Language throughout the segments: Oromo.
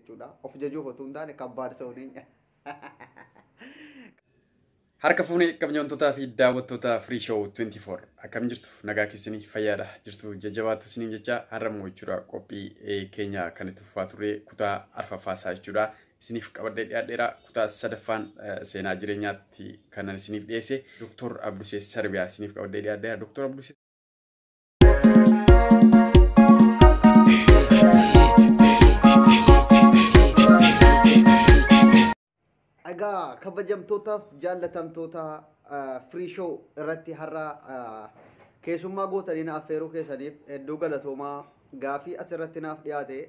jechuudha. Of jajuuf otoo hin taane kabbaad ሰው ነኝ. Harka fuunee kabajamtootaa fi daawwattoota Free Show 24 akkam jirtu, nagaa keessanii, fayyaadha jirtu, jajjabaattu isiniin jecha. Har'a jechuudha qophii keenya kan itti fufaa turre kutaa arfaffaa isaa jechuudha isiniif qabadhee dhiyaadheera. Kutaa sadaffaan seenaa jireenyaatti kanan isiniif dhiyeesse Dr. Abdusee Sarbiyaa isiniif qabadhee dhiyaadheera. Dr. Abdusee Egaa kabajamtootaaf jaallatamtoota Free Show irratti har'a keessummaa gootanii naaf affeeruu keessaniif hedduu galatoomaa. Gaafii asirratti naaf dhiyaate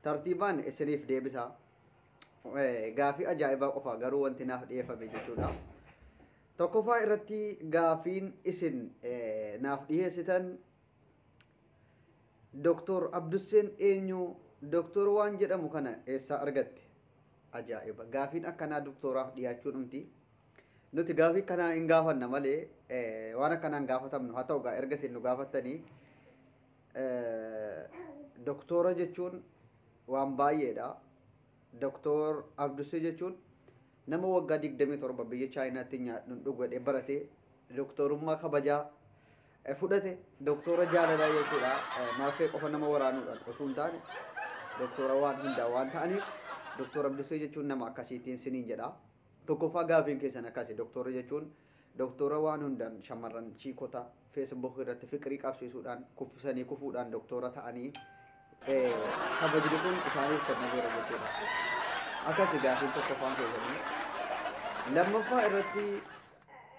tartiibaan isiniif deebisa. Gaafii ajaa'ibaa qofa garuu wanti naaf dhiyeeffame jechuudha. Tokkoffaa irratti gaafiin isin naaf dhiyeessitan, Doktor Abdusseen eenyu? Doktor waan jedhamu kana eessaa argatte? Ajaa'iba! Gaafiin akkanaa doktooraaf dhiyaachuu dhumti. Nuti gaafii kanaa hin gaafanna malee waan akkanaa hin gaafatamnu. Haa ta'u gaa, erga isin nu gaafattanii, doktoora jechuun waan baay'eedha. Doktor Abdusee jechuun nama waggaa 27 biyya Chaayinaatti nyaadhu dhugadhee barate, doktorummaa kabajaa fudhate, doktora jaalalaa jechuudha. Marfee qofa nama waraanuudhaan osoo hin taane doktora waan hundaa waan ta'aniif Doktor Abdusee jechuun nama akkasiitiin siniin jedha. Tokkoffaa gaafiin keessan akkasi. Doktora jechuun doktora waan hundaan shamarran chiikota Facebook irratti fiqirii qabsiisuudhaan kuffisanii kufuudhaan doktora ta'anii kabajni kun isaaniif kennameera jechuudha. Akkasi gaafiin tokkoffaan keessanii. Lammaffaa irratti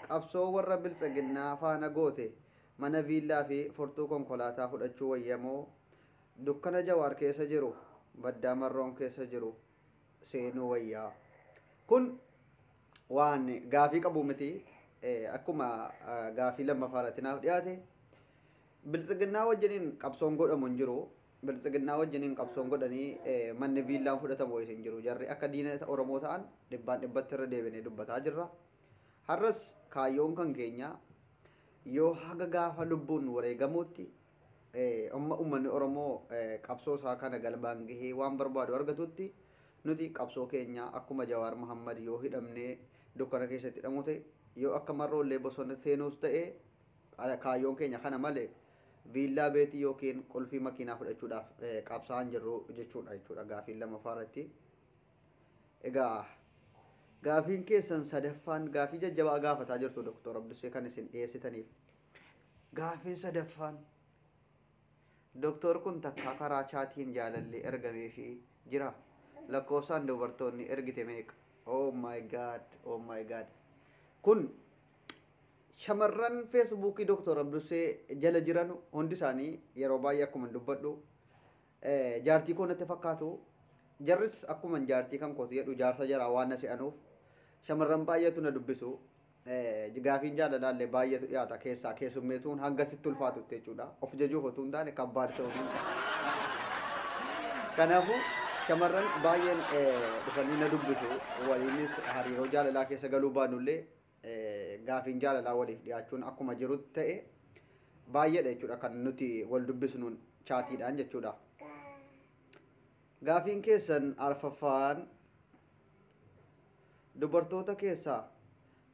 qabsoo warra biltsaginnaa faana goote mana viillaa fi furtuu konkolaataa fudhachuu wayyamoo dukkana Jawaar keessa jiru, baddaa Marroon keessa jiru seenuu wayyaa? Kun waan gaafii qabu miti. Akkuma gaafii lammaffaa irratti naaf dhiyaate, biltsiginnaa wajjiniin qabsoon godhamu hin jiru. Biltsiginnaa wajjiniin qabsoon godhanii manni viillaan fudhatamu wayis hin jiru. Jarri akka diina Oromoo ta'an dhibbaan dhibbatti irra deebinee dubbataa jirra. Har'as kaayyoon kan keenya yoo haga gaafa lubbuun wareegamuutti amma uummanni Oromoo qabsoo isaa kana galmaan gahee waan barbaadu argatutti nuti qabsoo keenya akkuma Jawaar Muhammad yoo hidhamnee dukkana keessatti hidhamu ta'e, yoo akka Marroollee bosona seenuus ta'e, kaayyoon keenya kana malee viillaa beetii yookiin qulfii makiinaa fudhachuudhaaf qabsaa'an jirru jechuudha gaafiin lammaffaa irratti. Egaa gaafiin keessan sadaffaan gaafii jajjabaa gaafataa jirtu Doktor Abdusee kan isin dhiyeessitaniif. Gaafiin sadaffaan, Doktor kun takkaa karaa chaatiin jaalalli ergameefii jira. Lakkoofsaan dubartoonni ergite meeqa? Oh my God, oh my God. Kun shamarran Feesbuukii Doktor Abdusee jala jiran hundi isaanii yeroo baay'ee akkuma dubbadhu jaartii koo natti fakkaatu. Jarris akkuma jaartii kan kooti jedhu jaarsa jaraa waan na se'anuuf shamarran baay'eetu na dubbisu. Gaafiin jaalalaallee baay'eetu dhiyaata, keessaa keessummeetuun hanga sitti ulfaatutti jechuudha. Of jajuuf otoo hin taane kabbaad ta'uu. Kanaafuu shamarran baay'een dhufanii na dubbisu. Waliinis hariiroo jaalalaa keessa galuu baannullee gaafiin jaalalaa waliif dhiyaachuun akkuma jirutti ta'e baay'eedha jechuudha kan nuti wal dubbisnuun chaatiidhaan jechuudha. Gaafiin keessan arfaffaan, dubartoota keessaa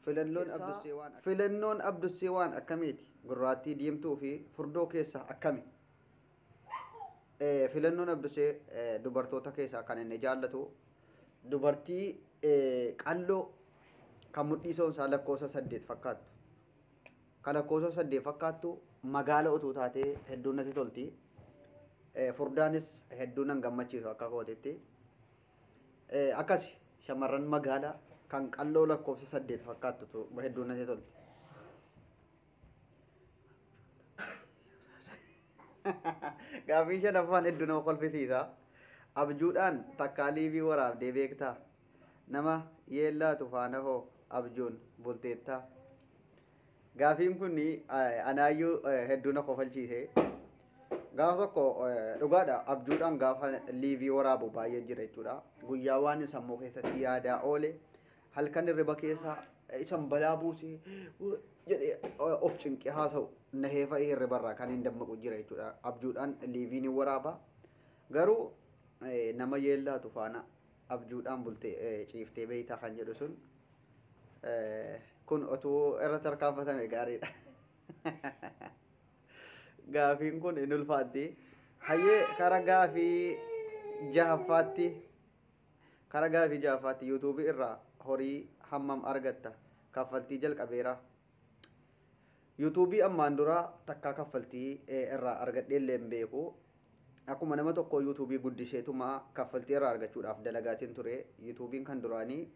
filannoon Abdussee waan akkamiiti? Gurraattii, diimtuu fi furdoo keessaa akkami? Filannoon Abdussee dubartoota keessaa kan inni jaallatu dubartii qalloo kan mudhii isaa lakkoofsa 8 fakkaattu. Kan lakkoofsa 8 fakkaattu magaala utuu taatee hedduu natti tolti. Furdaanis hedduu nan gammachiisu akka kootitti. Akkasi shamarran magaalaa kan qalloo lakkoofsa 8 fakkaattu hedduu natti tolti. Gaaffii shanaffaan hedduu nama kolfisiisa. Abjuudhaan takkaa liivii waraabdee beektaa? Nama yeellaatu faana hoo abjuun bulteettaa? Gaafiin kun anaayyuu hedduu na kofalchiise. Gaafa tokko dhugaadha, abjuudhaan gaafa liivii waraabu baay'ee jira jechuudha. Guyyaa waan sammuu keessatti yaadaa oole halkan hirriba keessa isan balaa buusee jedhee of cinqee haasa'u nahee fa'ii hirribarraa kan hin dammaqu jira jechuudha. Abjuudhaan liivii ni waraaba. Garuu Nama yeellaatu faana abjuudhaan bultee ciiftee beeytaa kan jedhu sun kun otuu irra tarkaanfatame gaariidha. Gaafiin kun hin ulfaatti. Hayyee, karaa gaafii jahaffaatti yuutuubii irraa horii hammam argatta? Kaffaltii jalqabeera. Yuutuubii ammaan dura takkaa kaffaltii irraa argadhee illee hin beeku. Akkuma nama tokko yuutuubii guddiseetuma kaffaltii irraa argachuudhaaf dalagaatiin ture. Yuutuubiin kan duraanii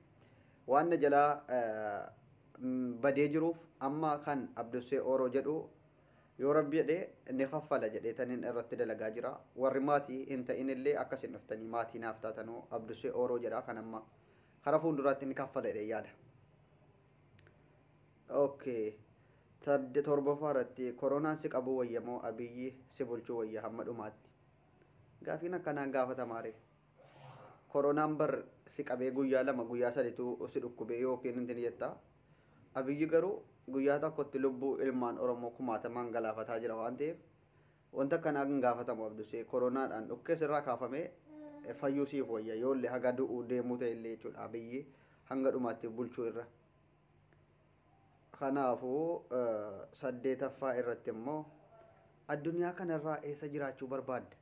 waan na jalaa badee jiruuf, amma kan Abdussee Ooroo jedhu yoo Rabbi jedhee ni kaffala jedheetaniin irratti dalagaa jira. Warri maatii hin ta'in illee akkasin dhuftanii maatii naaf taatanuu. Abdussee Ooroo jedha. Kan amma karaa fuulduraatti ni kaffala jedhee yaada. Okay. Torbaffaa irratti, koronaan si qabuu wayya moo Abiyyi si bulchuu wayya hamma dhumaatti? Gaafiin akkanaan gaafatamaare. Koronaan bar si qabee guyyaa 2, guyyaa 3tu si dhukkubee yookiin intin jettaa. Abiyyi garuu guyyaa tokkotti lubbuu ilmaan Oromoo kumaatamaan galaafataa jira waan ta'eef, wanta akkanaa hin gaafatamu. Abdusee, koronaadhaan dhukkee sirraa kaafamee fayyuu siif wayya, yoollee haga du'uu deemuu ta'e illee jechuudha, Abiyyi hanga dhumaatti bulchuu irra. Kanaafuu saddeetaffaa irratti immoo, addunyaa kanarraa eessa jiraachuu barbaadda?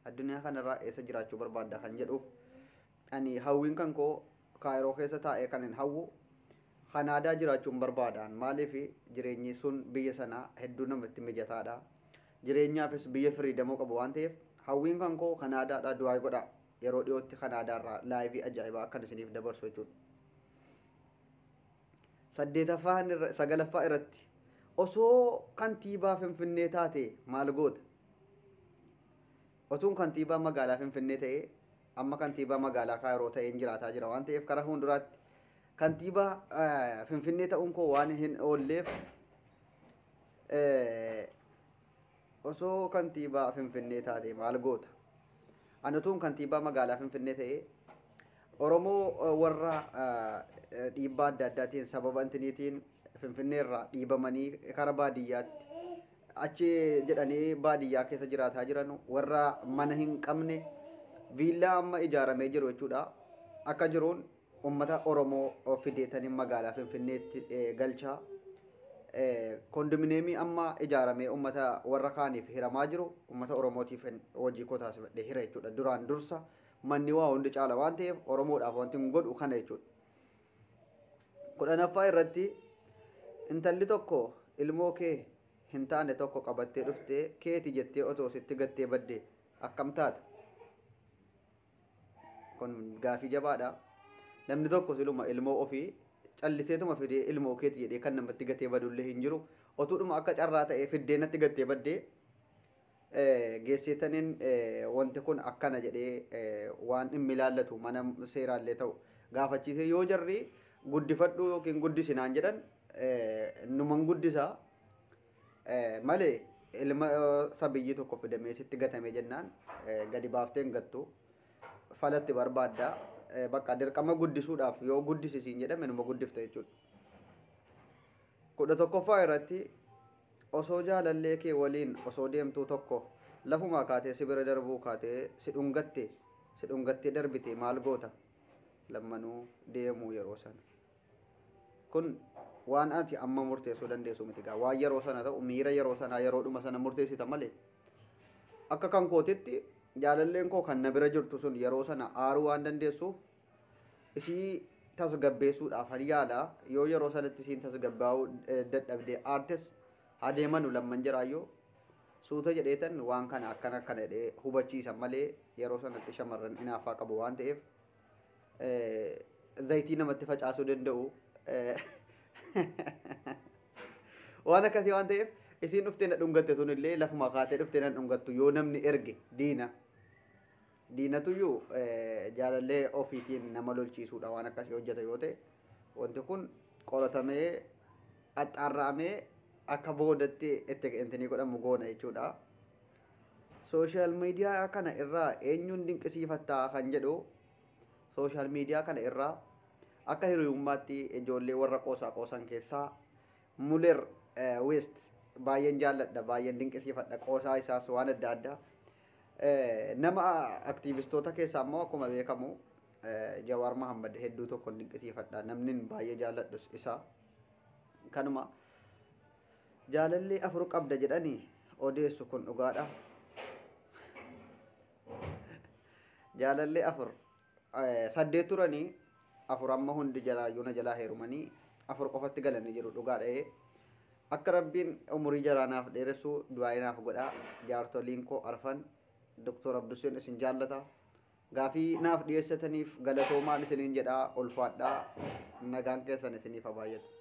Addunyaa kanarraa eessa jiraachuu barbaadda kan jedhuuf, ani hawwiin kan koo Kaayiroo keessa taa'ee kan hin hawwu Kanaadaa jiraachuun barbaadaan. Maaliif? Jireenyi sun biyya sanaa hedduu namatti mijataadha. Jireenyaafis biyya freedom qabu waan ta'eef, hawwiin kan koo Kanaadaadha. Du'aa godhaa, yeroo dhiyootti Kanaadaarraa live ajaa'ibaa akkan isiniif dabarsu jechuudha. Saddeetaffaa, sagalaffaa irratti, osoo kantiibaa Finfinnee taate maal goota? Otuun kantiibaa magaalaa Finfinnee ta'ee, amma kantiibaa magaalaa Kaayiroo ta'een jiraataa jira waan ta'eef, karaa fuulduraatti kantiibaa Finfinnee ta'uun koo waan hin oolleef, osoo kantiibaa Finfinnee taate maal goota? Ani otuun kantiibaa magaalaa Finfinnee ta'ee, Oromoo warra dhiibbaa adda addaatiin sababa intiniitiin Finfinnee irraa dhiibamanii kara baadiyyaatti achi jedhanii baadiyyaa keessa jiraataa jiran, warra mana hin qabne, viillaa amma ijaaramee jiru jechuudha. Akka jiruun uummata Oromoo fideetanii magaalaa Finfinneetti galchaa. Kondominiyeemii amma ijaaramee uummata warra kaaniif hiramaa jiru uummata Oromootiif hojii koo taasifadhee hira jechuudha. Duraan dursa manni waa hundi caala waan ta'eef, Oromoodhaaf wanti hin godhu kana jechuudha. 10ffaa irratti, intalli tokko ilmoo kee hin taane tokko qabattee dhuftee keeti jettee otoo sitti gattee badde akkam taata? Kun gaafii jabaadha. Namni tokko siluma ilmoo ofii calliseetuma fidee ilmoo keeti jedhee kan namatti gatee badullee hin jiru. Otuudhuma akka carraa ta'ee fiddee natti gattee baddee geesseetaniin, wanti kun akkana jedhee waan dhimmi ilaallatu mana seeraallee ta'u gaafachiisee, yoo jarri guddifadhu yookiin guddisinaan jedhan numan guddisaa malee, ilma sabiyyii tokko fidamee sitti gatamee jennaan gadi baaftee hin gattu, falatti barbaadda. Bakka dirqama guddisuudhaaf yoo guddisisiin jedhame numa guddifta jechuudha. 11ffaa irratti, osoo jaalallee kee waliin osoo deemtuu tokko lafumaa kaatee si bira darbuu kaatee si dhungattee darbite maal goota? Lammanuu deemuu yeroo sana. Kun waan ati amma murteessuu dandeessu miti gaa. Waan yeroo sana ta'u, miira yeroo sanaa yeroodhuma sana murteessita malee. Akka kan kootitti, jaalalleen koo kan na bira jirtu sun yeroo sana aaruu waan dandeessuuf, isii tasgabbeessuudhaaf yaala. Yoo yeroo sanatti isiin tasgabbaa'uu dadhabdee aartes, adeemanu lamman jiraayyoo suuta jedheetan waan kana akkana akkana jedhee hubachiisan malee, yeroo sanatti shamarran hinaaffaa qabu waan ta'eef zayitii namatti facaasuu danda'u. Waan akkasii waan ta'eef, isiin dhuftee na dhungatte sun illee lafuma kaatee dhuftee na dhungattu yoo namni erge diina. Diinatuyyuu jaalallee ofiitiin nama lolchiisuudha waan akkasii hojjeta yoo ta'e, wanti kun qoratamee axxaarra'amee akka boodatti itti intinii godhamu goona jechuudha. Social media kana irraa eenyuun dinqisiifattaa kan jedhu, social media kana irraa akka hiriyummaatti ijoollee warra qoosaa qoosan keessaa Muler West baay'een jaalladha, baay'een dinqisiifadha, qoosaa isaas waan adda addaa. Nama aktiivistoota keessaa immoo akkuma beekamu Jawaar Mohammad hedduu tokko dinqisiifadha. Namni baay'ee jaalladhus isa. Kanuma jaalalli 4 qabda jedhanii odeessu kun dhugaadha. Jaalalli 4, 8 turanii 4 amma hundi jalaa na jalaa heerumanii 4 qofatti galanii jiru dhugaadha. Akka Rabbiin umurii jaraa naaf dheeressu du'aa naaf godhaa. Jaartoliin koo arfan Dr. Abduseen isin jaallata. Gaafii naaf dhiyeessataniif galatoomaan isiniin jedhaa, ulfaadhaa, nagaan keessan isiniif haa baay'atu.